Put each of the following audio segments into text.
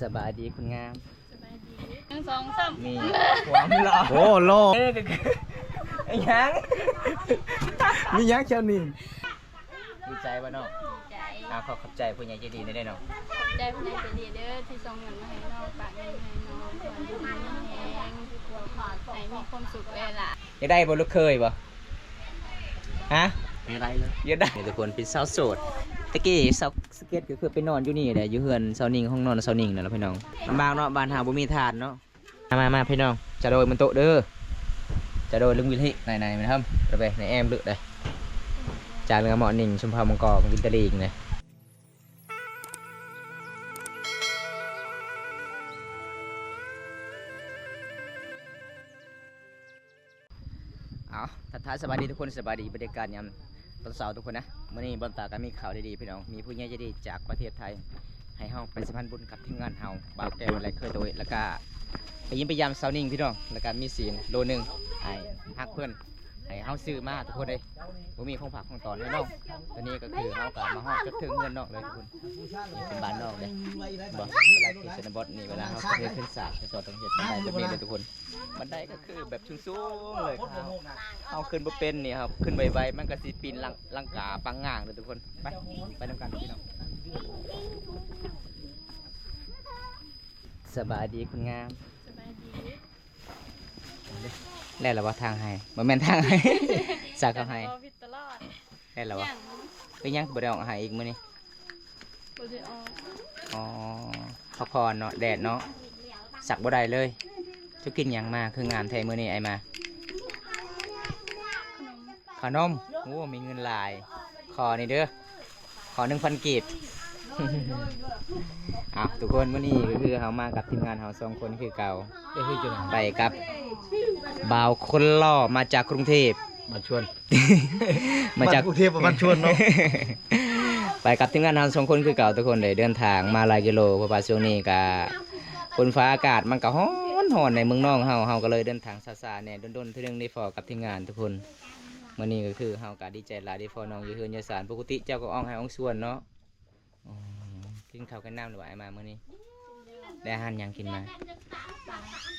ສະບາຍດີຄົນງາມ. ສະບາຍດີ. ໜຶ່ງ ສອງ ສາມ. ມີຄວາມຫຼໍ່. ໂອ້ ຫຼໍ່. ເອີ ກໍຄື ອີຫຍັງ? ມີຫຍັງແຖວນີ້? ດີໃຈບໍ່ນ້ອງ? ດີໃຈ. ອາ ຂໍຂອບໃຈຜູ້ໃຫຍ່ໃຈດີແດ່ເນາະ. ຂອບໃຈຜູ້ໃຫຍ່ໃຈດີເດີ ທີ່ສົ່ງເງິນມາໃຫ້ນ້ອງ ຝາກເງິນມາໃຫ້ນ້ອງ ຂໍໃຫ້ຢູ່ດີມີແຮງ ໃຫ້ມີຄວາມສຸກຫຼາຍໆ. ຢາກໄດ້ບໍ່ລູກເຂີຍບໍ່? ຮະ? ຢາກໄດ້ເລີຍ. ຢາກໄດ້. ນີ້ທຸກຄົນເປັນສາວໂສດ. ແຕ່ກີ້ສາວສະເກັດກໍຄືໄປນອນຢູ່ນີ້ແຫຼະ ຢູ່ເຮືອນສາວນິງ ຫ້ອງນອນສາວນິງນັ້ນລະພີ່ນ້ອງ. ລຳບາກເນາະ ບ້ານເຮົາບໍ່ມີຖ່ານເນາະ. ມາ ມາ ມາພີ່ນ້ອງ ຈະໂດຍມັນໂຕະເດີ ຈະໂດຍລຶງວິນເຮ ໄນໆ ແມ່ນທຳ ລະເວ ໃນແອມເລີຍໄດ ຈາເຮືອໝໍ້ໜິງ ຊົມເຜົ່າມັງກອນ ກິນຕະລີງເດ. ເອົາ ທັກທາຍສະບາຍດີທຸກຄົນ ສະບາຍດີບັນຍາກາດຍາມຕອນເຊົ້າທຸກຄົນນະ. ມື້ນີ້ບ່ອນຕາກໍມີຂ່າວດີໆ ພີ່ນ້ອງ ມີຜູ້ໃຫຍ່ໃຈດີຈາກປະເທດໄທ ໃຫ້ເຮົາໄປສະພານບຸນກັບທີມງານເຮົາ ບ່າວແກ້ວ ແລະ ເຄີຍໂຕຍ ແລ້ວກະໄປຢ້ຽມໄປຢາມສາວນິງ ພີ່ນ້ອງ ແລ້ວກະມີສີນໂລໜຶ່ງ ອ້າຍຮັກເພິ່ນ ໃຫ້ເຮົາຊື້ມາທຸກຄົນເອີຍ. ບໍ່ມີຂອງຝາກຂອງຕ້ອນໃຫ້ນ້ອງ ຕອນນີ້ກໍຄືເຮົາກໍມາຮອດຈົດເຖິງເຮືອນນ້ອງເລີຍທຸກຄົນ. ນີ້ເປັນບ້ານນ້ອງເດ້ ບໍ່ ເວລາເຂດຊົນນະບົດນີ້ ເວລາເຮົາຂຶ້ນເຮືອນຂຶ້ນສາ ເຮົາຕ້ອງເຮັດແບບນີ້ເດີທຸກຄົນ. ບັນໄດກໍຄືແບບສູງໆເລີຍ ເຮົາຂຶ້ນບໍ່ເປັນນີ້ ເຮົາຂຶ້ນໄວໆ ມັນກໍຊິປີນລັງ ລັງກາປັງງາງເດີທຸກຄົນ. ໄປ ໄປນຳກັນພີ່ນ້ອງ. ສະບາຍດີຄົນງາມ. ສະບາຍດີ. ແລ້ວລະບໍ່ທາງໃຫ້? ບໍ່ແມ່ນທາງໃຫ້ ສາກເຂົາໃຫ້. ແລ້ວລະບໍ່? ເປັນຫຍັງຄືບໍ່ໄດ້ອອກໃຫ້ອີກມື້ນີ້? ບໍ່ໄດ້ອອກ. ອໍ ພັກຜ່ອນເນາະ ແດດເນາະ ສັກບໍ່ໄດ້ເລີຍ. ເຈົ້າກິນຫຍັງມາຄືງາມແທ້ມື້ນີ້? ອ້າຍມາ ຂະໜົມ. ໂອ້ ມີເງິນຫຼາຍ ຂໍນີ້ເດີ ຂໍໜຶ່ງພັນກີບ. ເອົາ ທຸກຄົນ ມື້ນີ້ກໍຄືເຮົາມາກັບທີມງານເຮົາສອງຄົນຄືເກົ່າ ໄປກັບບ່າວຄົນຫຼໍ່ມາຈາກກຸງເທບ ມາຊວນ ມາຈາກກຸງເທບ ມາຊວນເນາະ. ໄປກັບທີມງານເຮົາສອງຄົນຄືເກົ່າທຸກຄົນ ໄດ້ເດີນທາງມາຫຼາຍກິໂລ ເພາະວ່າຊ່ວງນີ້ກະຝົນຟ້າອາກາດມັນກະຮ້ອນໆ ໃນເມືອງນອງເຮົາ ເຮົາກໍເລີຍເດີນທາງຊ້າໆແດ່ ດົນໆເທື່ອໜຶ່ງໄດ້ພໍ້ກັບທີມງານທຸກຄົນ. ມື້ນີ້ກໍຄືເຮົາກໍດີໃຈຫຼາຍໄດ້ພໍ້ນ້ອງຢູ່ເຮືອນຢູ່ຊານ ປົກກະຕິເຈົ້າກໍອອກໄຮ່ອອກສວນເນາະ. ອໍ ກິນເຂົ້າກິນນ້ຳຫຼືບໍ່ອ້າຍມາມື້ນີ້? ໄດ້ອາຫານຫຍັງກິນມາ?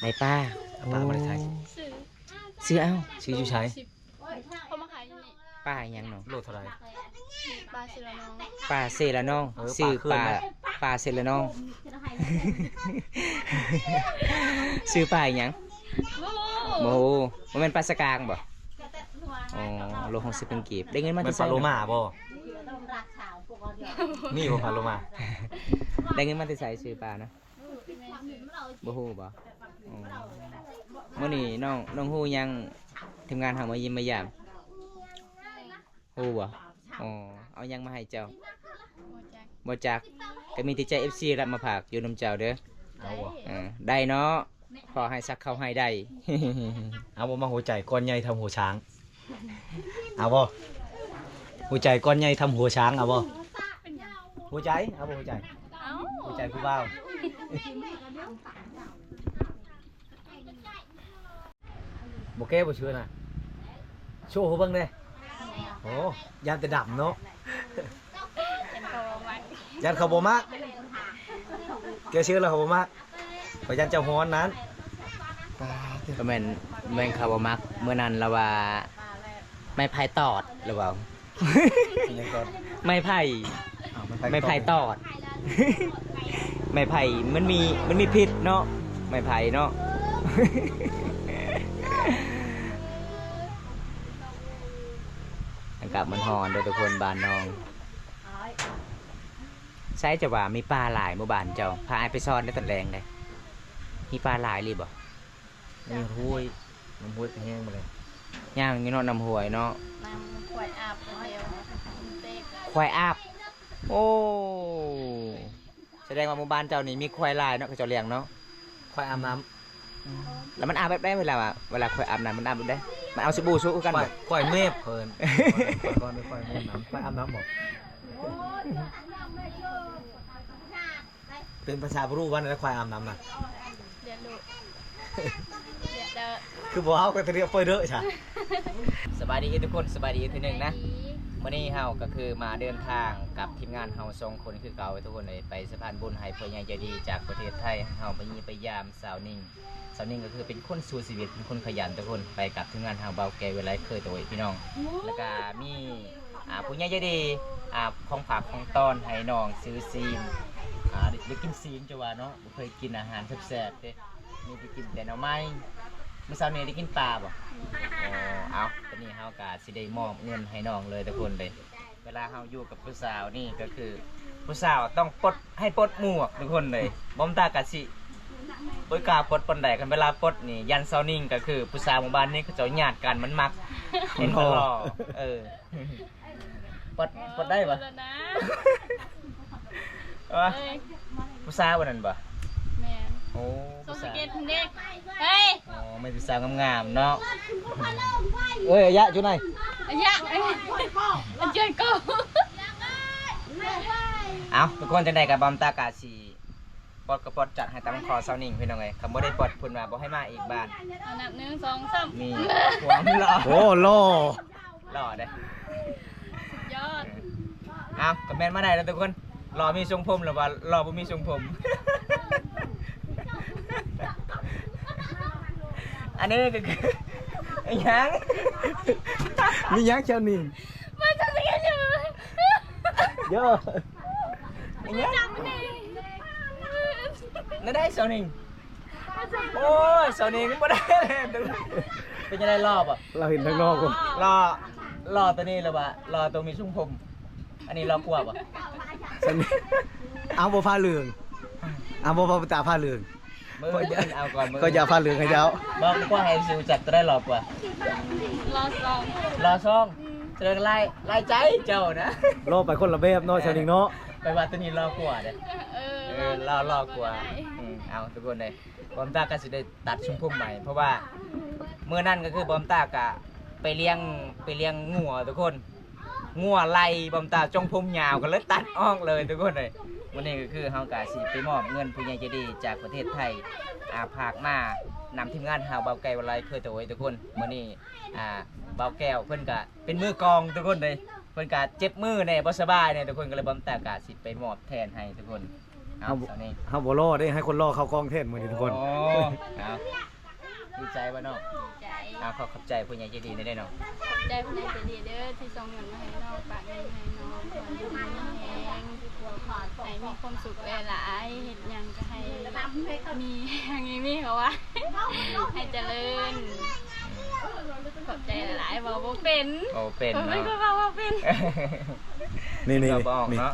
ໄດ້ປາ. ເອົາປາມາແຕ່ໃສ? ຊື້ ຊື້ເອົາ. ຊື້ຢູ່ໃສ? ເຂົາມາຂາຍຢູ່ນີ້. ປາອີຫຍັງນ້ອງ? ໂລເທົ່າໃດ? ປາເຊລະນອງ. ປາເຊລະນອງ. ເອີ ຊື່ປາ ປາເຊລະນອງ. ຊື່ປາອີຫຍັງ? ບໍ່ຮູ້. ບໍ່ແມ່ນປາສະກາງບໍ່? ອໍ ໂລຫົກສິບພັນກີບ. ໄດ້ເງິນມາແຕ່ໃສ? ແມ່ນປາໂລມາບໍ່? ມີບໍ່ປາໂລມາ? ໄດ້ເງິນມາແຕ່ໃສຊື້ປານະ? ບໍ່ຮູ້ບໍ່? ອໍ ມື້ນີ້ນ້ອງ ນ້ອງຮູ້ຫຍັງ ທີມງານເຮົາມາຢ້ຽມມາຢາມ? ຮູ້ບໍ່? ອໍ ເອົາຫຍັງມາໃຫ້ເຈົ້າ? ບໍ່ຈັກ ບໍ່ຈັກ. ກໍມີແຕ່ໃຈເອັຟຊີລະມາຝາກຢູ່ນຳເຈົ້າເດີ. ເອົາບໍ່? ເອີ ໄດ້ເນາະ. ຂໍໃຫ້ສັກເຂົ້າໃຫ້ໄດ້. ເອົາບໍ່? ມາຫົວໃຈກ້ອນໃຫຍ່ທຳຫົວຊ້າງ. ເອົາບໍ່? ຫົວໃຈກ້ອນໃຫຍ່ທຳຫົວຊ້າງ ເອົາບໍ່? ຫົວໃຈ ເອົາບໍ່ຫົວໃຈ? ເອົາ ຫົວໃຈຜູ້ບ່າວ. ບໍ່ແກ້ບໍ່ເຊື່ອນະ ໂຊໃຫ້ເບິ່ງແດ່. ໂອ້ ຢ້ານແຕ່ດຳເນາະ. ຢ້ານເຂົາບໍ່ມັກ ແກ້ເຊື່ອແລ້ວເຂົາບໍ່ມັກ. ຂ້ອຍຢ້ານເຈົ້າຮ້ອນນັ້ນ. ກໍແມ່ນ ແມ່ນເຂົາບໍ່ມັກ. ມື້ນັ້ນລາວວ່າ ໄມ້ໄຜ່ຕອດ ລາວເວົ້າ. ໄມ້ໄຜ່ ອ້າວ ໄມ້ໄຜ່ ໄມ້ໄຜ່ຕອດ ຕອດ. ໄມ້ໄຜ່ມັນມີ ມັນມີພິດເນາະ ໄມ້ໄຜ່ເນາະ. ອາກາດມັນຮ້ອນເດີທຸກຄົນ ບ້ານນ້ອງ. ໃສຈະວ່າມີປາຫຼາຍໝູ່ບ້ານເຈົ້າ ພາອ້າຍໄປຊ່ອນໄດ້ຕອນແລງເດ້. ມີປາຫຼາຍອີ່ຫຼີບໍ່? ມີຫ້ວຍ ນ້ຳຫ້ວຍກໍແຫ້ງໝົດແລ້ວ. ຍ່າງຢູ່ເນາະ ນ້ຳຫ້ວຍເນາະ. ນ້ຳຄວາຍອາບແລ້ວ ຄວາຍອາບ. ໂອ້ ສະແດງວ່າໝູ່ບ້ານເຈົ້ານີ້ມີຄວາຍຫຼາຍເນາະ ເຂົາເຈົ້າລ້ຽງເນາະ. ຄວາຍອາບນ້ຳ. ແລ້ວມັນອາບແບບໃດ ເວລາວ່າ ເວລາຄວາຍອາບນ້ຳ ມັນອາບແບບໃດ? ມັນເອົາສະບູຊຸຄືກັນບໍ່? ຄວາຍ ຄວາຍແມບເພິ່ນ. ຄວາຍ ຄວາຍ ຄວາຍແມບນ້ຳ ຄວາຍອາບນ້ຳບໍ່? ເປັນພາສາບຣູວ່າແນວໃດ ຄວາຍອາບນ້ຳນະ? ດຽວລູກ ດຽວ ຄືບໍ່ເອົາກໍຕະເດຍເປີເດີຊະ. ສະບາຍດີທຸກຄົນ ສະບາຍດີອີກເທື່ອໜຶ່ງນະ. ມື້ນີ້ເຮົາກໍຄືມາເດີນທາງກັບທີມງານເຮົາສອງຄົນຄືເກົ່າ ທຸກຄົນເອີຍ, ໄປສະພານບຸນໃຫ້ຜູ້ໃຫຍ່ໃຈດີຈາກປະເທດໄທ ເຮົາໄປຢ້ຽມໄປຢາມສາວນິງ. ສາວນິງກໍຄືເປັນຄົນສູ້ຊີວິດ ເປັນຄົນຂະຫຍັນ ທຸກຄົນ, ໄປກັບທີມງານເຮົາ ບ່າວແກ້ວ ວິໄລ ເຄີຍໂຕເອງ ພີ່ນ້ອງ. ແລ້ວກໍມີ ອ່າ ຜູ້ໃຫຍ່ໃຈດີ ອ່າ ຂອງຝາກຂອງຕ້ອນໃຫ້ນ້ອງ ຊື້ຊີ້ນ ອ່າ ໄດ້ ໄດ້ກິນຊີ້ນ ຈະວ່າເນາະ, ບໍ່ເຄີຍກິນອາຫານແຊບໆເດ້. ມີແຕ່ກິນແຕ່ໜໍ່ໄມ້. ມື້ເຊົ້ານີ້ໄດ້ກິນປາບໍ່? ອໍ ເອົາ ຕອນນີ້ເຮົາກໍຊິໄດ້ມອບເງິນໃຫ້ນ້ອງເລີຍ ທຸກຄົນເລີຍ. ເວລາເຮົາຢູ່ກັບຜູ້ສາວນີ້ກໍຄື ຜູ້ສາວຕ້ອງປົດ ໃຫ້ປົດໝວກ ທຸກຄົນເລີຍ. ບ່າວຕາກໍຊິບໍ່ກ້າປົດປານໃດ, ຄັນເວລາປົດນີ້ຢ້ານສາວນິງ ກໍຄືຜູ້ສາວໝູ່ບ້ານນີ້ເຂົາເຈົ້າຍາດກັນ ມັນມັກ ເຫັນບໍ່ຫຼໍ່. ເອີ ປົດ ປົດໄດ້ບໍ່? ເອີຍ ຜູ້ສາວອັນນັ້ນບໍ່? ແມ່ນ. ໂອ້ ຜູ້ສາວ ເກັດເດ້. ເຮີ້ຍ ອໍ ແມ່ນຜູ້ສາວງາມໆເນາະ. ເອີຍ ອາຍະຢູ່ໃນ ອາຍະ ເອີຍ ມາຊ່ວຍກູ. ເອົ້າ ທຸກຄົນ, ຈັ່ງໃດກໍບ່າວຕາກະຊິ ປອດກໍປອດ ຈັດໃຫ້ຕາມຄຳຂໍສາວນິງ ພີ່ນ້ອງເອີຍ. ຄັນບໍ່ໄດ້ປອດ ເພິ່ນວ່າບໍ່ໃຫ້ມາອີກບ້ານ. ເອົາ ນັບ ໜຶ່ງ ສອງ ສາມ ນີ້ ຄວາມຫຼໍ່. ໂອ້ ຫຼໍ່ ຫຼໍ່ເດ້ ສຸດຍອດ. ເອົ້າ ກໍແມ່ນມາໄດ້ແລ້ວ ທຸກຄົນ. ຫຼໍ່ມີຊົງຜົມ ຫຼືວ່າຫຼໍ່ບໍ່ມີຊົງຜົມ? ອັນນີ້ກໍຄື ອີຫຍັງ? ມີຫຍັງແຖວນີ້? ມັນຈະເປັນຫຍັງ? ໂຍ ອີຫຍັງ? ແນວໃດສາວນິງ? ໂອ້ຍ ສາວນິງບໍ່ໄດ້ເລີຍ. ເປັນຈັ່ງໃດ ຫຼໍ່ບໍ່? ລາວເຫັນທາງນອກບໍ່? ຫຼໍ່ ຫຼໍ່ໂຕນີ້ ຫຼືວ່າຫຼໍ່ໂຕມີຊົງຜົມ? ອັນນີ້ຫຼໍ່ກວ່າບໍ່? ສາວນິງ ເອົາບໍ່ ຟ້າເຫຼືອງ ເອົາບໍ່ ບໍ່ຕາ ຟ້າເຫຼືອງ. ມື້ອື່ນເອົາກ່ອນ ມື້ອື່ນ ຂ້ອຍຢາກຟ້າເຫຼືອງໃຫ້ເຈົ້າ. ບອກດີກວ່າ ໃຫ້ຊິຮູ້ຈັກໂຕໃດຫຼໍ່ກວ່າ? ຫຼໍ່ສອງ ຫຼໍ່ສອງ. ສະແດງລາຍ ລາຍໃຈເຈົ້ານະ. ຫຼໍ່ໄປຄົນລະແບບເນາະ ສາວນິງເນາະ. ຂ້ອຍວ່າໂຕນີ້ຫຼໍ່ກວ່າເດ້. ເອີ ເອີ ຫຼໍ່ ຫຼໍ່ກວ່າ. ອືມ ເອົາ ທຸກຄົນເອີຍ ບ່າວຕາກໍຊິໄດ້ຕັດຊົງຜົມໃໝ່ ເພາະວ່າມື້ນັ້ນກໍຄືບ່າວຕາກໍໄປລ້ຽງ ໄປລ້ຽງງົວ ທຸກຄົນ. ງົວໄລ່ບ່າວຕາ ຊົງຜົມຍາວ ກໍເລີຍຕັດອອກເລີຍ ທຸກຄົນເອີຍ. ມື້ນີ້ກໍຄືເຮົາກໍຊິໄປມອບເງິນຜູ້ໃຫຍ່ໃຈດີຈາກປະເທດໄທ ອ່າ ຝາກມານຳທີມງານເຮົາ ບ່າວແກ້ວ ວິໄລ ເຄີຍໂຕເອງ ທຸກຄົນ. ມື້ນີ້ ອ່າ ບ່າວແກ້ວເພິ່ນກໍເປັນມືກອງ ທຸກຄົນເອີຍ. ເພິ່ນກະເຈັບມືແດ່ ບໍ່ສະບາຍແດ່ ທຸກຄົນ, ກໍເລີຍບ່າວຕາກະຊິໄປມອບແທນໃຫ້ທຸກຄົນ. ເອົາ ເຮົາ ສາວນິງ ເຮົາບໍ່ຫຼໍ່ເດ້ ໃຫ້ຄົນຫຼໍ່ເຂົ້າກອງແທນມື້ນີ້ ທຸກຄົນ. ໂອ້ ເອົາ ດີໃຈບໍ່ນ້ອງ? ດີໃຈ. ເອົາ ຂໍຂອບໃຈຜູ້ໃຫຍ່ໃຈດີແດ່ເນາະ. ຂອບໃຈຜູ້ໃຫຍ່ໃຈດີເດີ ທີ່ສົ່ງເງິນມາໃຫ້ນ້ອງ ຝາກເງິນໃຫ້ນ້ອງ ຂໍໃຫ້ຢູ່ດີມີແຮງ ໃຫ້ມີຄວາມສຸກຫຼາຍໆ ເຮັດຫຍັງກໍໃຫ້ມີແຮງ ມີ ມີເຂົາວ່າ ໃຫ້ຈະເລີນ. ຂອບໃຈຫຼາຍໆ ເວົ້າບໍ່ເປັນ ເວົ້າບໍ່ເປັນເນາະ. ເວົ້າບໍ່ເປັນ. ນີ້ໆ ເວົ້າບໍ່ອອກເນາະ.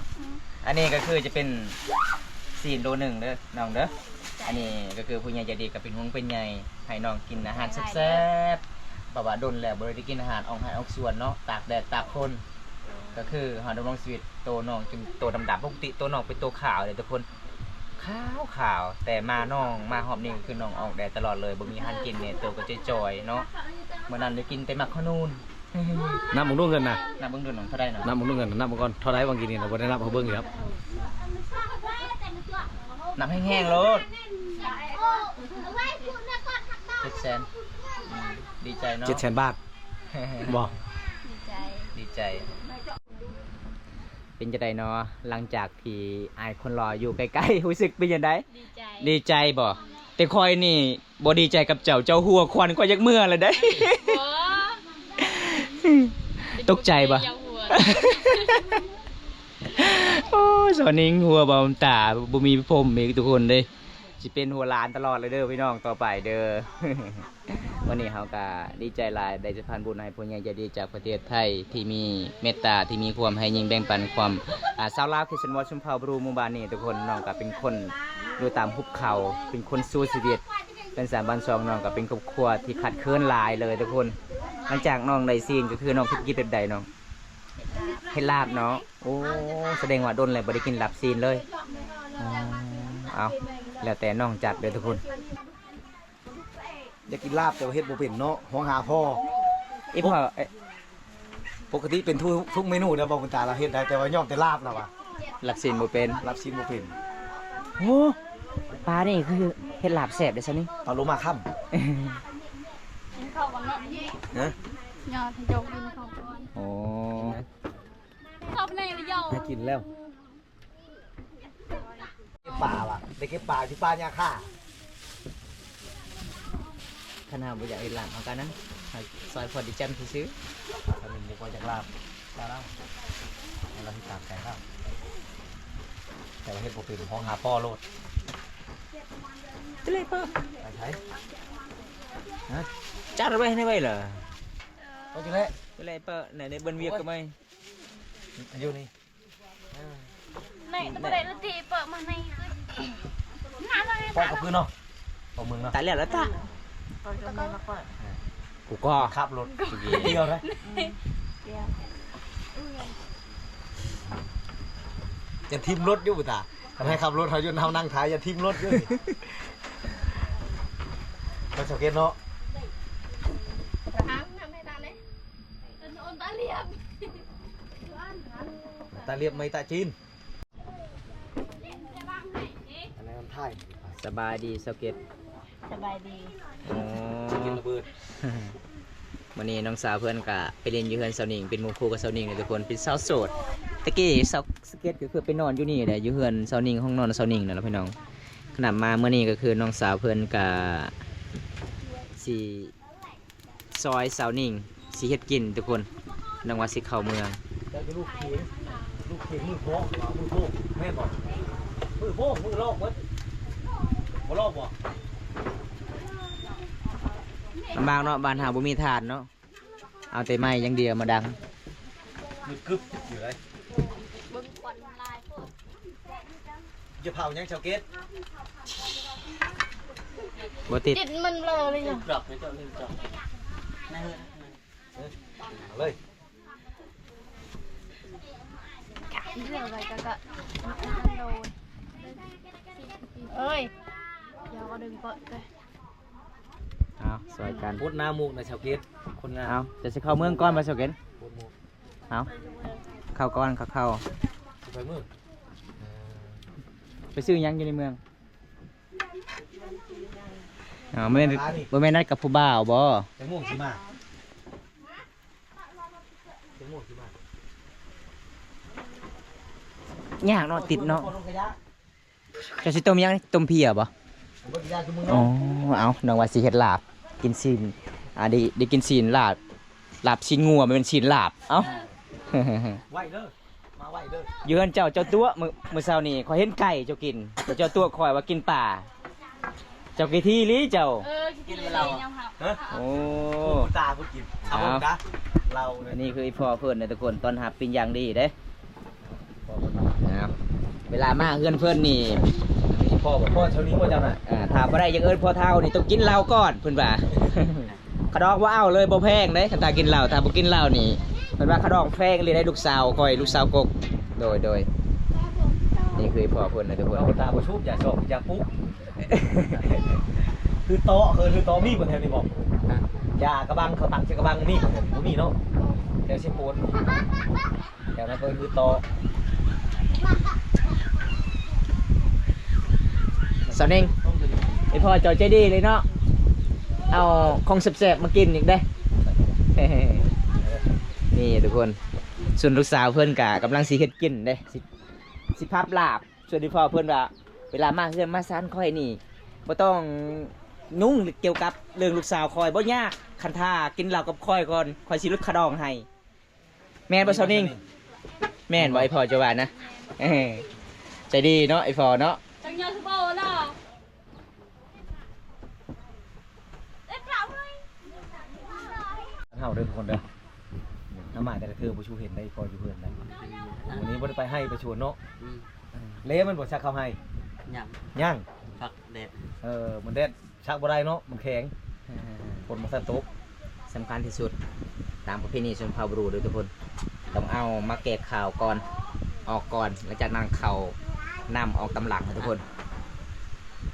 ອັນນີ້ກໍຄືຈະເປັນຊີ້ນໂລໜຶ່ງເດີນ້ອງເດີ. ອັນນີ້ກໍຄືຜູ້ໃຫຍ່ໃຈດີກໍເປັນຫ່ວງເປັນໃຍໃຫ້ນ້ອງກິນອາຫານແຊບໆ ເພາະວ່າດົນແລ້ວບໍ່ໄດ້ກິນອາຫານອອກໄຮ່ອອກສວນເນາະ ຕາກແດດຕາກຝົນ. ກໍຄືເຮົາດຳລົງຊີວິດ ໂຕນ້ອງຈຶ່ງໂຕດຳໆ ປົກກະຕິໂຕນ້ອງເປັນໂຕຂາວເດ້ທຸກຄົນ. ຂາວຂາວ ແຕ່ມານ້ອງມາຮອບນີ້ ຄືນ້ອງອອກແດດຕະຫຼອດເລີຍ ບໍ່ມີອາຫານກິນແນ່ ໂຕກໍຈ່ອຍໆເນາະ. ມື້ນັ້ນໄດ້ກິນແຕ່ໝາກຂະໜູນ. ນັບເບິ່ງດູເງິນນະ ນັບເບິ່ງດູນ້ອງ ເທົ່າໃດນະ? ນັບເບິ່ງດູເງິນ ນັບເບິ່ງກ່ອນ ເທົ່າໃດຫວ່າງກີ້ນີ້ນະ ບໍ່ໄດ້ນັບ ເອົາເບິ່ງອີກແລ້ວ. ນັບແຮງໆໂລດ. ເຈັດແສນ. ອືມ ດີໃຈເນາະ ເຈັດແສນບາດ. ບໍ່ ດີໃຈ ດີໃຈ. ເປັນຈັ່ງໃດເນາະ ຫຼັງຈາກທີ່ອ້າຍຄົນຫຼໍ່ຢູ່ໃກ້ໆ ຮູ້ສຶກເປັນຈັ່ງໃດ? ດີໃຈ ດີໃຈບໍ່? ແຕ່ຂ້ອຍນີ້ບໍ່ດີໃຈກັບເຈົ້າ ເຈົ້າຫົວຄວັນ ຂ້ອຍຢາກເມືອແລ້ວເດ້. ບໍ່ ຕົກໃຈບໍ່? ຢາກຫົວ. ໂອ້ຍ ສາວນິງຫົວບ່າວຕາ ບໍ່ມີຜົມອີກທຸກຄົນເດ້. ຊິເປັນຫົວຫຼານຕະຫຼອດເລີຍເດີພີ່ນ້ອງ ຕໍ່ໄປເດີ. ມື້ນີ້ເຮົາກໍດີໃຈຫຼາຍ ໄດ້ສະພານບຸນໃຫ້ຜູ້ໃຫຍ່ໃຈດີຈາກປະເທດໄທ ທີ່ມີເມດຕາ ທີ່ມີຄວາມໃຫ້ຍິ່ງແບ່ງປັນຄວາມ ອ່າ ຊາວລາວຄຣິສຕຽນວອດ ຊົນເຜົ່າບຣູ ໝູ່ບ້ານນີ້ທຸກຄົນ. ນ້ອງກໍເປັນຄົນຢູ່ຕາມຫຸບເຂົາ ເປັນຄົນສູ້ຊີວິດ ເປັນສາມບ້ານຊ່ອງ. ນ້ອງກໍເປັນຄອບຄົວທີ່ຂາດເຂີນຫຼາຍເລີຍທຸກຄົນ. ຫຼັງຈາກນ້ອງໄດ້ຊີ້ນ ກໍຄືນ້ອງເສດຖະກິດແບບໃດນ້ອງ? ເຮັດລາບເນາະ. ໂອ້ ສະແດງວ່າດົນແລ້ວບໍ່ໄດ້ກິນລາບຊີ້ນເລີຍ. ອໍ ເອົາ ແລ້ວແຕ່ນ້ອງຈັດເດີທຸກຄົນ. ຢາກກິນລາບແຕ່ວ່າເຮັດບໍ່ເປັນເນາະ ຮ້ອງຫາພໍ່. ອີ່ພໍ່ ເອີ ປົກກະຕິເປັນທຸກ ທຸກເມນູເດີ ບ່າວບຸນຕາລາວເຮັດໄດ້ ແຕ່ວ່າຍອມແຕ່ລາບລາວວ່າ ລາບຊີ້ນບໍ່ເປັນ ລາບຊີ້ນບໍ່ເປັນ. ໂອ້ ປານີ້ຄືເຮັດລາບແຊບເດ້ຊະນີ້ ເອົາລົງມາຄ່ຳ. ກິນເຂົ້າກ່ອນເນາະ. ຮະ? ຍອດໃຫ້ໂຈກກິນເຂົ້າກ່ອນ. ໂອ້. ໃຫ້ກິນແລ້ວ. ເກັບປາວ່າ ໄດ້ເກັບປາຢູ່ປ່າຫຍ້າຄາ. ຄັນເຮົາບໍ່ຢາກເຮັດລາບເຮົາກໍນັ້ນ ເຮົາຊອຍພໍດີຈ້ຳຊື່ໆ. ຄັນບໍ່ຢາກລາບ ຕາລາວ ໃຫ້ລາວເຮັດຕາມໃຈລາວ. ແຕ່ວ່າເຮັດບໍ່ເປັນ ຮ້ອງຫາພໍ່ໂລດ. ຈະເລີຍເປີ ໄປໃສ? ຮະ? ຈັດໄວ້ໃຫ້ໄວ້ເລີຍ. ໂອເຄແຫຼະ ຈະເລີຍເປີ ໃນ ໃນເບິ່ນວຽກກໍໄໝ ຢູ່ນີ້. ໃນ ບໍ່ໄດ້ລະຕິ ເປີມາໃນ ເປີກະພື້ນເນາະ ເປີເມືອງເນາະ. ຕາຍແລ້ວລະຕາ ເປີກະເມືອງລະເປີ ກູກໍຂັບລົດດຽວນະ. ຢ່າຖິ້ມລົດຢູ່ຕາ ຄັນໃຫ້ຂັບລົດ ເຮົາຢູ່ ເຮົານັ່ງທ້າຍ ຢ່າຖິ້ມລົດຢູ່. ເຮົາສັງເກດເນາະ ຕາລຽບ ຕາລຽບໄມ້ຕາຈີນ. ອັນນັ້ນມັນຖ່າຍ ສະບາຍດີຊາວເກັດ ສະບາຍດີ. ອໍ ກິນລະເບີດ. ມື້ນີ້ນ້ອງສາວເພິ່ນກະໄປຫຼິ້ນຢູ່ເຮືອນສາວໜິງ ເປັນໝູ່ຄູ່ກັບສາວໜິງເລີຍທຸກຄົນ ເປັນສາວໂສດ. ແຕ່ກີ້ສາວ ສາວເກັດກໍຄືໄປນອນຢູ່ນີ້ແຫຼະ ຢູ່ເຮືອນສາວໜິງ ຫ້ອງນອນສາວໜິງນັ້ນລະພີ່ນ້ອງ. ຂະໜາດມາມື້ນີ້ກໍຄືນ້ອງສາວເພິ່ນກະຊິ ຊອຍສາວໜິງຊິເຮັດກິນທຸກຄົນ ນ້ອງວ່າຊິເຂົ້າເມືອງ. ເຈົ້າຢູ່ລູກຂຽງ ລູກຂຽງມືໂພງ ມືໂພງ ແມ່ນບໍ່? ມືໂພງ ມືລອກເບິດ ບໍ່ລອກບໍ່? ລຳບາກເນາະ ບ້ານເຮົາບໍ່ມີຖ່ານເນາະ ເອົາແຕ່ໄມ້ຢ່າງດຽວມາດັງ ມືກຶບຢູ່ເລີຍ ເບິ່ງຄວັນມັນຫຼາຍໂພດ. ຈະເຜົາຫຍັງຊາວເກັດ? ບໍ່ຕິດ ຕິດມັນເລີຍເນາະ. ເອົາເລີຍ ເອີຍ ດຽວກໍດຶງເປີດເລີຍ. ເອົາ ຊ່ວຍກັນ ປົດນ້ຳມູກນະຊາວເກັດ ຄົນງາມ. ເອົາ ຈະຊິເຂົ້າເມືອງກ່ອນບໍ່ຊາວເກັດ? ປົດໝູກ ເອົາ ເຂົ້າກ່ອນ ເຂົ້າ ເຂົ້າ ຊິໄປເມືອງ ເອີ ໄປຊື້ຫຍັງຢູ່ໃນເມືອງ? ອໍ ບໍ່ແມ່ນ ບໍ່ແມ່ນນັດກັບຜູ້ບ່າວບໍ່? ຈັກໂມງຊິມາ? ຈັກໂມງຊິມາ? ຍາກເນາະ ຕິດເນາະ. ເຈົ້າຊິຕົ້ມຫຍັງ? ຕົ້ມເພຍບໍ່? ອໍ ເອົາ ນ້ອງວ່າຊິເຮັດລາບ ກິນຊີ້ນ ອ່າ ໄດ້ ໄດ້ກິນຊີ້ນລາບ ລາບຊີ້ນງົວ ບໍ່ແມ່ນຊີ້ນລາບ. ເອົ້າ ໄວເດີ ມາໄວເດີ. ຢູ່ເຮືອນເຈົ້າ ເຈົ້າຕົວະ ມື້ ມື້ເຊົ້ານີ້ ຂ້ອຍເຫັນໄກ່ເຈົ້າກິນ ແຕ່ເຈົ້າຕົວະຂ້ອຍວ່າກິນປາ. ເຈົ້າຂີ້ຖີ່ຫຼີເຈົ້າ. ເອີ ຂີ້ຖີ່ຫຼີ ກິນແລ້ວເຮົາ ຮະ? ໂອ້ ຕາຜູ້ກິນ ເອົາ ເອົາ ຕາ ເຫຼົ້າ. ອັນນີ້ຄືອີ່ພໍ່ເພິ່ນນະທຸກຄົນ ຕ້ອນຮັບເປັນຢ່າງດີເດ້. ເອົາ ເວລາມາເຮືອນເພິ່ນນີ້ ພໍ່ບໍ່ ພໍ່ເທົ່ານີ້ບໍ່ເຈົ້ານະ. ອ່າ ຖ້າບໍ່ໄດ້ຢາກເອີ້ນພໍ່ເຖົ້ານີ້ ຕ້ອງກິນເຫຼົ້າກ່ອນ ເພິ່ນວ່າ. ຂະດອງບໍ່ເອົາເລີຍ ບໍ່ແພງເດ້ ຄັນຖ້າກິນເຫຼົ້າ. ຖ້າບໍ່ກິນເຫຼົ້ານີ້ ເພິ່ນວ່າຂະດອງແພງອີ່ຫຼີໄດ໋ ລູກສາວຂ້ອຍ ລູກສາວກົກ. ໂດຍ ໂດຍ ນີ້ຄືພໍ່ເພິ່ນນະທຸກຄົນ. ເອົາ ຕາບໍ່ສູບຢາຊອກ ຢາປຸກ ຄືເຕາະ ຄື ຄືເຕາະ ມີບໍ່ແຖວນີ້ບໍ່? ຢາກະບັງ ເຂົາຕັກໃສ່ກະບັງ ມີບໍ່ແຖວນີ້? ບໍ່ມີເນາະ ແຖວເຊໂປນ. ແຖວນັ້ນເພິ່ນຄືຕໍ່ ສາວເນັ່ງ ອີ່ພໍ່ເຈົ້າໃຈດີເລີຍເນາະ ເອົາຂອງແຊບໆມາກິນອີກເດ້. ນີ້ທຸກຄົນ ສ່ວນລູກສາວເພິ່ນກະກຳລັງຊິເຮັດກິນເດ້ ຊິ ຊິພັບລາບ. ສ່ວນອີ່ພໍ່ເພິ່ນວ່າ ເວລາມາເຮືອນມາຊານຂ້ອຍນີ້ ບໍ່ຕ້ອງຫຍຸ້ງກ່ຽວກັບເລື່ອງລູກສາວຂ້ອຍ ບໍ່ຍາກ ຄັນຖ້າກິນເຫຼົ້າກັບຂ້ອຍກ່ອນ ຂ້ອຍຊິຫຼຸດຄ່າດອງໃຫ້. ແມ່ນບໍ່ສາວນິງ? ແມ່ນບໍ່ ອີ່ພໍ່ເຈົ້າວ່ານະ? ເອີ ໃຈດີເນາະ ອີ່ພໍ່ເນາະ. ຈັກຍາຄືບໍ່ລະ ເຮົາເດີທຸກຄົນເດີ ເຮົາມາແຕ່ລະເທື່ອບໍ່ຊູເຫັນໄດ້ ພໍ່ຢູ່ເຮືອນໄດ໋. ມື້ນີ້ບໍ່ໄດ້ໄປໄຮ່ໄປສວນເນາະ. ອືມ ແລ້ວມັນບໍ່ສັກເຂົ້າໄຮ່? ຍັງ ຍັງ ພັກແດດ. ເອີ ມັນແດດ ຊັກບໍ່ໄດ້ເນາະ ມັນແຂງ. ເອີ ຝົນບໍ່ທັນຕົກ. ສຳຄັນທີ່ສຸດ ຕາມປະເພນີຊົນເຜົ່າບຣູເດີທຸກຄົນ ຕ້ອງເອົາມາແກະເຂົ້າກ່ອນ ອອກກ່ອນ ຫຼັງຈາກນັ້ນເຂົ້າ ນ້ຳອອກຕາມຫຼັງເດີທຸກຄົນ.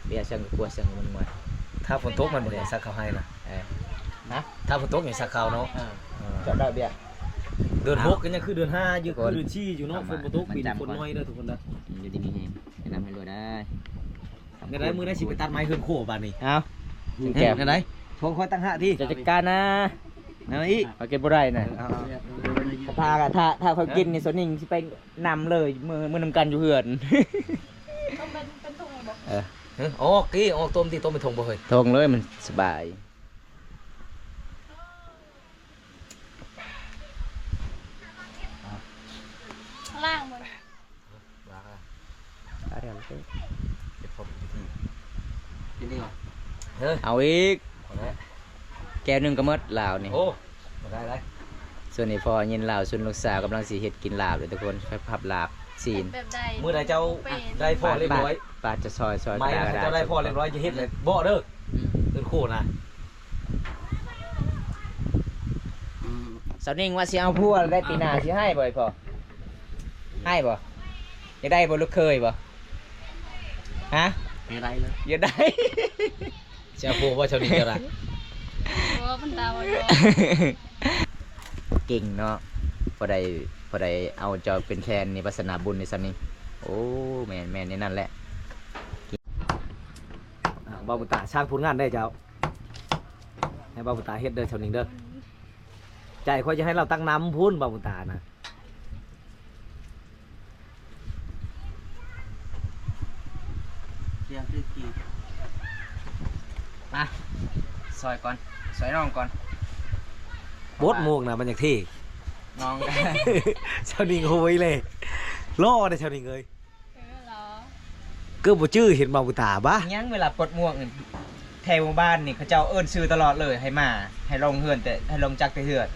ເບຍເຊິ່ງກໍກົວເຊິ່ງມັນເມື່ອຍ. ຖ້າຝົນຕົກມັນບໍ່ໄດ້ສັກເຂົ້າໄຮ່ນະ. ເອີ ນະ ຖ້າຝົນຕົກຍັງສັກເຂົ້າເນາະ. ເອີ ເອີ ເຈາະໄດ້ເບຍ. ເດືອນຫົກກໍຍັງຄືເດືອນຫ້າຢູ່ ຄືເດືອນສີ່ຢູ່ເນາະ. ຝົນບໍ່ຕົກ ປີນີ້ຝົນໜ້ອຍເດີທຸກຄົນເດີ. ຢູ່ດີມີແຮງ ໃຫ້ລ່ຳໃຫ້ລວຍໄດ້. ແນວໃດ ມື້ໃດຊິໄປຕັດໄມ້ເຮືອນໂຄບາດນີ້? ເອົ້າ ແນວໃດ ຂອງຂ້ອຍຕ່າງຫາກຕິ ຈັດການນະ. ແນວອີກ ຂ້ອຍເກັບບໍ່ໄດ້ນະ. ເອີ ເອົາ ຖ້າ ຖ້າ ຖ້າຂ້ອຍກິນນີ້ ສາວນິງຊິໄປນຳເລີຍ ມື້ ມື້ນຳກັນຢູ່ເຮືອນ. ຕົ້ມເປັນ ເປັນຖົງບໍ່? ເອີ ຮະ? ອອກຕິ ອອກຕົ້ມຕິ ຕົ້ມເປັນຖົງບໍ່ເຮີ້ຍ? ຖົງເລີຍ ມັນສະບາຍ. ລ້າງບໍ່? ເອົາອີກ ເອົາອີກ ແກ້ວໜຶ່ງກໍໝົດລາວນີ້. ໂອ້ ບໍ່ໄດ້ໄດ໋. ຊ່ວງນີ້ພໍ່ຍິນລາວຊວນລູກສາວກຳລັງຊິເຮັດກິນລາບເດີທຸກຄົນ ໄປພັບລາບຊີ້ນ. ແບບໃດ? ມື້ໃດເຈົ້າໄດ້ພໍລຽບຮ້ອຍ ປ້າຈະຊອຍ ຊອຍ ໄມ້ ເຈົ້າໄດ້ພໍລຽບຮ້ອຍ ຈະເຮັດເລີຍເບາະເດີ ເອີ້ນໂຄນະ. ສາວນິງວ່າຊິເອົາຜົວແລ້ວ ປີໜ້າຊິໃຫ້ບໍ່ ອີ່ພໍ່? ໃຫ້ບໍ່? ຢາກໄດ້ບໍ່ລູກເຂີຍບໍ່? ຮະ? ຢາກໄດ້ເລີຍ ຢາກໄດ້. ຊິເອົາຜົວບໍ່ຊາວນິງເຈົ້ານະ? ບໍ່ ເພິ່ນລາວບໍ່. ເກັ່ງເນາະ ພໍໄດ້ ພໍໄດ້ເອົາເຈົ້າເປັນແຄນນີ້ ວາສະໜາບຸນນີ້ຊາວນິງ. ໂອ້ ແມ່ນ ແມ່ນແນວນັ້ນແຫຼະ. ອ່າ ບ່າວບຸນຕາ ສ້າງຜົນງານໄດ້ເຈົ້າ. ໃຫ້ບ່າວບຸນຕາເຮັດເດີ ຊາວນິງເດີ. ໃຈຂ້ອຍຈະໃຫ້ລາວຕັກນ້ຳພຸ້ນ ບ່າວບຸນຕານະ. ມາ ຊ່ອຍກ່ອນ ຊ່ອຍນ້ອງກ່ອນ. ບົດໝວກນະ ມັນຢາກເທ່. ນ້ອງ ຊາວນິງໂຫຍເລີຍ ຫຼໍ່ເດ້ຊາວນິງເອີຍ. ເອີ ເກີບບໍ່ຈື່ເຫັນບ່າວບຸນຕາບະ. ຍັງເວລາປົດໝວກນີ້ ແຖວໝູ່ບ້ານນີ້ ເຂົາເຈົ້າເອີ້ນຊື່ຕະຫຼອດເລີຍ ໃຫ້ມາ ໃຫ້ລົງເຮືອນ ແຕ່ໃຫ້ລົງຈັກແຕ່ເຮືອນ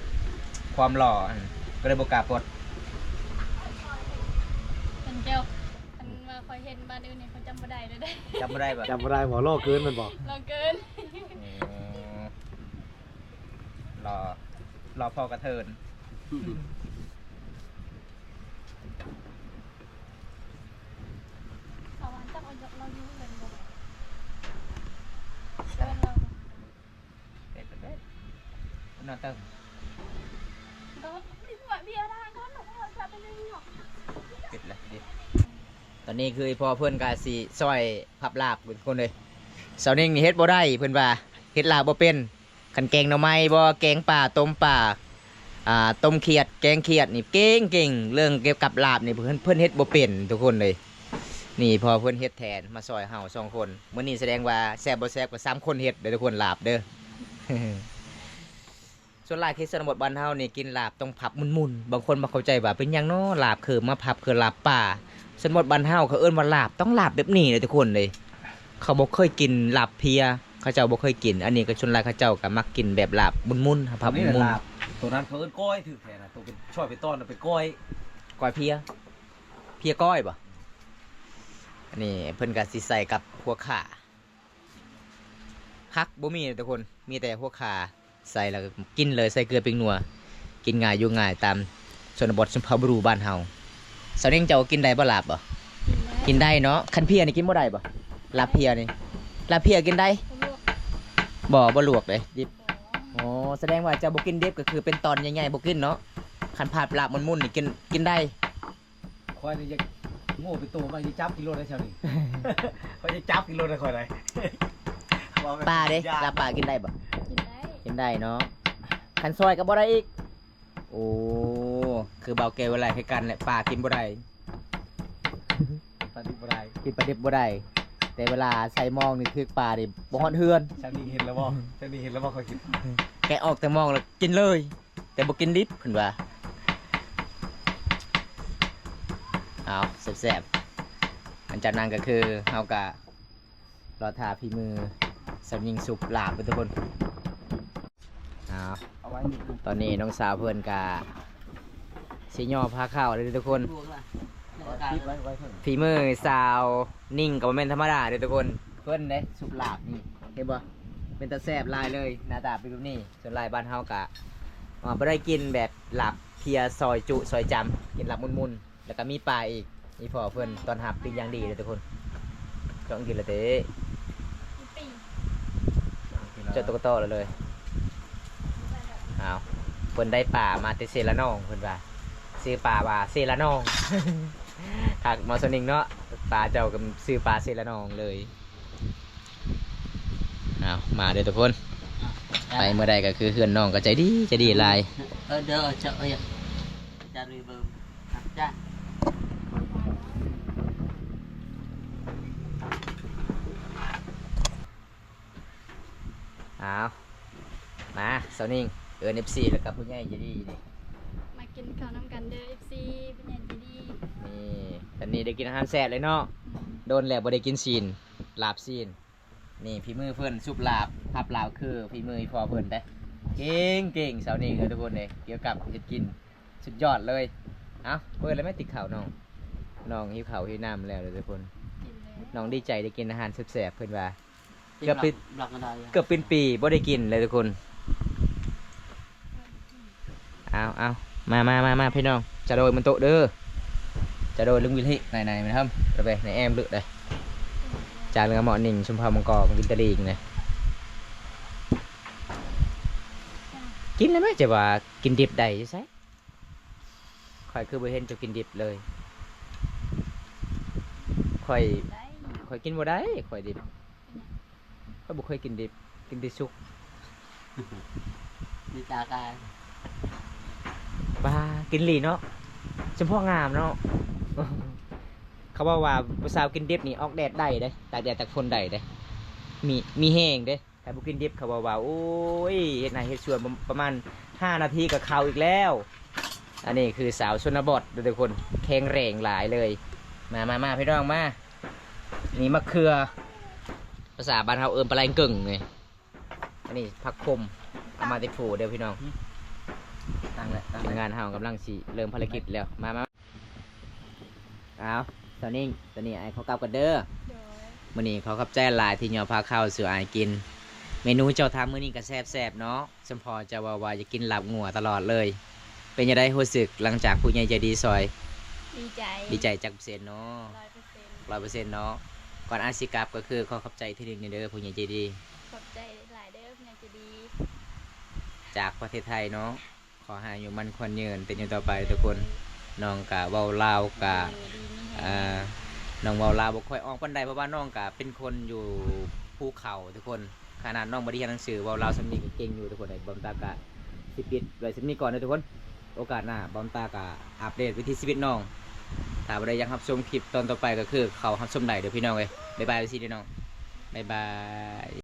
ຄວາມຫຼໍ່ຫັ້ນ ກໍເລີຍບໍ່ກ້າປົດ. ເຫັນແກ້ວ ຄັນວ່າຂ້ອຍເຫັນບ້ານອື່ນນີ້ ຂ້ອຍຈຳບໍ່ໄດ້ເລີຍເດ້. ຈຳບໍ່ໄດ້ບໍ່? ຈຳບໍ່ໄດ້ບໍ່? ຫຼໍ່ເກີນແມ່ນບໍ່? ຫຼໍ່ເກີນ. ອໍ ຫຼໍ່ ຫຼໍ່ພໍກະເທີນ. ສາວຫວານຈັກວ່າລາວຢູ່ເຮືອນບໍ່? ເຮືອນລາວ ເປັດເປັດເປັດ ນອນເຕີງ ກໍມີພວກເບຍທາງນັ້ນ ເຂົາຈະໄປເລີຍເນາະ. ເປັດລະເດັດ. ຕອນນີ້ຄືພໍ່ເພິ່ນກະຊິຊ່ອຍພັບລາບທຸກຄົນເລີຍ. ສາວນິງນີ້ເຮັດບໍ່ໄດ້ ເພິ່ນວ່າເຮັດລາບບໍ່ເປັນ. ຄັນແກງໜໍ່ໄມ້ບໍ ແກງປາ ຕົ້ມປາ ອ່າ ຕົ້ມຂຽດ ແກງຂຽດນີ້ເກັ່ງໆ. ເລື່ອງກ່ຽວກັບລາບນີ້ເພິ່ນ ເພິ່ນເຮັດບໍ່ເປັນທຸກຄົນເລີຍ. ນີ້ພໍ່ເພິ່ນເຮັດແທນ ມາຊ່ອຍເຮົາສອງຄົນ. ມື້ນີ້ສະແດງວ່າແຊບບໍ່ແຊບກໍສາມຄົນເຮັດເດີທຸກຄົນ ລາບເດີ. ສ່ວນຫຼາຍເຂດຊົນນະບົດບ້ານເຮົານີ້ກິນລາບຕ້ອງພັບໝຸ່ນໆ. ບາງຄົນບໍ່ເຂົ້າໃຈວ່າເປັນຫຍັງເນາະ ລາບຄືມາພັບ ຄືລາບປາ. ຊົນນະບົດບ້ານເຮົາເຂົາເອີ້ນວ່າລາບ ຕ້ອງລາບແບບນີ້ເລີຍທຸກຄົນເລີຍ. ເຂົາບໍ່ເຄີຍກິນລາບເພຍ ເຂົາເຈົ້າບໍ່ເຄີຍກິນ. ອັນນີ້ກໍສ່ວນຫຼາຍເຂົາເຈົ້າກໍມັກກິນແບບລາບໝຸ່ນໆ ພັບໝຸ່ນໆ. ໂຕນັ້ນເຂົາເອີ້ນກ້ອຍຖືກແທ້ນະ ໂຕເປັນ ຊ່ອຍເປັນຕອນນະ ເປັນກ້ອຍ ກ້ອຍເພຍ ເພຍກ້ອຍບໍ? ອັນນີ້ເພິ່ນກໍຊິໃສ່ກັບຫົວຂ່າ. ຜັກບໍ່ມີເດີທຸກຄົນ ມີແຕ່ຫົວຂ່າ ໃສ່ແລ້ວກໍກິນເລີຍ ໃສ່ເກືອແປ້ງນົວ. ກິນງ່າຍຢູ່ງ່າຍຕາມຊົນນະບົດສຸພາບບຸລຸດບ້ານເຮົາ. ສາວນິງ ເຈົ້າກິນໄດ້ບໍ່ລາບບໍ? ກິນໄດ້ເນາະ. ຄັນເພຍນີ້ກິນບໍ່ໄດ້ບໍ? ລາບເພຍນີ້ ລາບເພຍກິນໄດ້? ບໍ່ ບໍ່ລວກເດ້ ດິບ. ອໍ ສະແດງວ່າເຈົ້າບໍ່ກິນດິບ ກໍຄືເປັນຕອນໃຫຍ່ໆບໍ່ກິນເນາະ. ຄັນພັບລາບໝຸ່ນໆນີ້ກິນ ກິນໄດ້. ຂ້ອຍນີ້ຢາກໂງ່ເປັນໂຕມາ ຊິຈັບກິນໂລດໄດ້ຊາວນີ້ ຂ້ອຍຈະຈັບກິນໂລດໄດ້ຂ້ອຍໄດ໋. ປາເດ້ ລາບປາກິນໄດ້ບໍ່? ກິນໄດ້ ກິນໄດ້ເນາະ. ຄັນຊອຍກໍບໍ່ໄດ້ອີກ. ໂອ້ ຄືບ່າວແກ້ວເວົ້າຫຼາຍຄືກັນແຫຼະ ປາກິນບໍ່ໄດ້ ປາດິບບໍ່ໄດ້ ກິນປາດິບບໍ່ໄດ້. ແຕ່ເວລາໃສ່ມອງນີ້ຖືກປານີ້ບໍ່ຮອດເຮືອນ. ຊາວນີ້ເຫັນແລ້ວບໍ່? ຊາວນີ້ເຫັນແລ້ວບໍ່? ຂ້ອຍກິນ ແກະອອກແຕ່ມອງແລ້ວກິນເລີຍ. ແຕ່ບໍ່ກິນດິບເພິ່ນວ່າ. ເອົາ ແຊບໆ. ຫຼັງຈາກນັ້ນກໍຄືເຮົາກໍລໍຖ້າຝີມືສາວຍິງສຸບລາບເດີທຸກຄົນ. ເອົາ ຕອນນີ້ນ້ອງສາວເພິ່ນກໍຊິຍໍພາເຂົ້າເດີທຸກຄົນ. ຝີມືສາວຍິງກໍບໍ່ແມ່ນທຳມະດາເດີທຸກຄົນ. ເພິ່ນເດ້ສຸບລາບນີ້ ເຫັນບໍ່? ເປັນຕາແຊບຫຼາຍເລີຍ ໜ້າຕາເປັນແບບນີ້. ສ່ວນຫຼາຍບ້ານເຮົາກະ ອ່າ ບໍ່ໄດ້ກິນແບບລາບເພຍ ຊອຍຈຸ ຊອຍຈຳ ກິນລາບໝຸ່ນໆ ແລ້ວກະມີປາອີກ. ອີ່ພໍ່ເພິ່ນຕ້ອນຮັບເປັນຢ່າງດີເລີຍທຸກຄົນ. ຕ້ອງກິນລະເຕະ ເຈົ້າຕົກຕໍ່ລະເລີຍ. ອ້າວ ເພິ່ນໄດ້ປາມາແຕ່ເຊລະນອງ ເພິ່ນວ່າ ຊື່ປາວ່າເຊລະນອງ. ຄັກມາສະນິງເນາະ ປາເຈົ້າກໍຊື່ປາເຊລະນອງເລີຍ. ອ້າວ ມາເດີທຸກຄົນ. ອ່ະ ໄປເມື່ອໃດກໍຄືເຮືອນນ້ອງກໍໃຈດີ ໃຈດີຫຼາຍ. ເອີ ເດີ ເຈົ້າ ເອີຍ. ຈະເລີຍເບິ່ງ ອາ ຈ້າ. ອ້າວ ມາ ສາວນິງ ເອີ້ນເອັຟຊີ ແລ້ວກໍຜູ້ໃຫຍ່ໃຈດີນີ້ ມາກິນເຂົ້ານຳກັນເດີ ເອັຟຊີ ຜູ້ໃຫຍ່ໃຈດີ. ນີ້ ຕອນນີ້ໄດ້ກິນອາຫານແຊບເລີຍເນາະ. ອືມ ໂດນແລ້ວບໍ່ໄດ້ກິນຊີ້ນ ລາບຊີ້ນ. ນີ້ ຝີມືເພິ່ນ ຊຸບລາບ ພັບລາບ ຄືຝີມືອີ່ພໍ່ເພິ່ນເດ້. ເກັ່ງໆ ສາວນິງເອີຍ ທຸກຄົນເອີຍ ກ່ຽວກັບເຮັດກິນ ສຸດຍອດເລີຍ. ເອົ້າ ເປີດແລ້ວແມ່ຕິເຂົ້ານ້ອງ ນ້ອງຫິວເຂົ້າຫິວນ້ຳແລ້ວເດີທຸກຄົນ. ກິນແລ້ວ ນ້ອງດີໃຈໄດ້ກິນອາຫານແຊບໆ ເພິ່ນວ່າ ເກືອບເປັນ ເກືອບເປັນປີບໍ່ໄດ້ກິນເລີຍທຸກຄົນ. ເອົາໆ ມາໆໆ ພີ່ນ້ອງ ຈະໂດຍມັນໂຕະເດີ ຈະໂດຍລຸງວິລິ ໃນໆ ແມ່ນຫຳ ລະເບ ໃນແອມລຶກເດ້. ຈາເຮືອໝໍ້ໜິ່ງ ຊຸມເຜົ່າມັງກອນ ກິນຕະລິງເດ້. ກິນແລ້ວແມ່ ຈະວ່າກິນດິບໄດ້ຢູ່ໃສ? ຂ້ອຍຄືບໍ່ເຫັນເຈົ້າກິນດິບເລີຍ. ຂ້ອຍ ໄດ້ ຂ້ອຍກິນບໍ່ໄດ້ ຂ້ອຍດິບ. ເປັນຫຍັງ? ຂ້ອຍບໍ່ເຄີຍກິນດິບ ກິນແຕ່ສຸກ. ມີຕາກາຍ ປ້າ ກິນອີ່ຫຼີເນາະ ສະເພາະງາມເນາະ. ເຂົາເວົ້າວ່າຜູ້ສາວກິນດິບນີ້ອອກແດດໄດ້ເດ້ ຕາກແດດຕາກຝົນໄດ້ເດ້ ມີ ມີແຮງເດ້. ຖ້າບໍ່ກິນດິບ ເຂົາເວົ້າວ່າ ໂອ້ຍ ເຮັດໄຮ່ເຮັດສວນປະ ປະມານຫ້ານາທີກໍເຂົ້າອີກແລ້ວ. ອັນນີ້ຄືສາວຊົນນະບົດເດີທຸກຄົນ ແຂງແຮງຫຼາຍເລີຍ. ມາ ມາ ມາ ພີ່ນ້ອງມາ. ນີ້ມະເຂືອ ພາສາບ້ານເຮົາເອີ້ນປາໄລເກິ່ງນີ້. ອັນນີ້ຜັກຂົມ ເອົາມາແຕ່ພູເດີພີ່ນ້ອງ. ຕັ້ງແລ້ວ ຕັ້ງແລ້ວ ທີມງານເຮົາກຳລັງຊິເລີ່ມພາລະກິດແລ້ວ. ມາ ມາ ອ້າວ ສາວນິງ ຕອນນີ້ອ້າຍຂໍກັບກ່ອນເດີ. ໂດຍ ມື້ນີ້ຂໍຂອບໃຈຫຼາຍທີ່ຍໍພາເຂົ້າສູ່ອ້າຍກິນ. ເມນູເຈົ້າທຳມື້ນີ້ກໍແຊບໆເນາະ. ສົມພໍເຈົ້າເວົ້າວ່າຢາກກິນລາບງົວຕະຫຼອດເລີຍ. ເປັນຈັ່ງໃດຮູ້ສຶກຫຼັງຈາກຜູ້ໃຫຍ່ໃຈດີຊ່ອຍ? ດີໃຈ ດີໃຈຈັກເປີເຊັນເນາະ? ຮ້ອຍເປີເຊັນ ຮ້ອຍເປີເຊັນເນາະ. ກ່ອນອ້າຍຊິກັບກໍຄືຂໍຂອບໃຈເທື່ອໜຶ່ງເດີຜູ້ໃຫຍ່ໃຈດີ. ຂອບໃຈຫຼາຍເດີຜູ້ໃຫຍ່ໃຈດີ ຈາກປະເທດໄທເນາະ. ຂໍໃຫ້ອາຍຸໝັ້ນຂວັນຍືນ ເປັນຢູ່ຕໍ່ໄປທຸກຄົນ. ນ້ອງກະເວົ້າລາວກະ ເອີ ດີມີແຮງ ອ່າ ນ້ອງເວົ້າລາວບໍ່ຄ່ອຍອອກປານໃດ ເພາະວ່ານ້ອງກະເປັນຄົນຢູ່ພູເຂົາທຸກຄົນ. ຂະໜາດນ້ອງບໍ່ໄດ້ຮຽນໜັງສື ເວົ້າລາວສ່ຳນີ້ກໍເກັ່ງຢູ່ທຸກຄົນເອີຍ. ບ່າວຕາກະຊິປິດໄວ້ສ່ຳນີ້ກ່ອນເດີທຸກຄົນ. ໂອກາດໜ້າບ່າວຕາກະອັບເດດວິຖີຊີວິດນ້ອງ. ຖ້າຜູ້ໃດຢາກຮັບຊົມຄລິບຕອນຕໍ່ໄປ ກໍຄືເຂົ້າຮັບຊົມໄດ້ເດີພີ່ນ້ອງເອີຍ. ບາຍບາຍ ເອັຟຊີ ເດີນ້ອງ ບາຍບາຍ.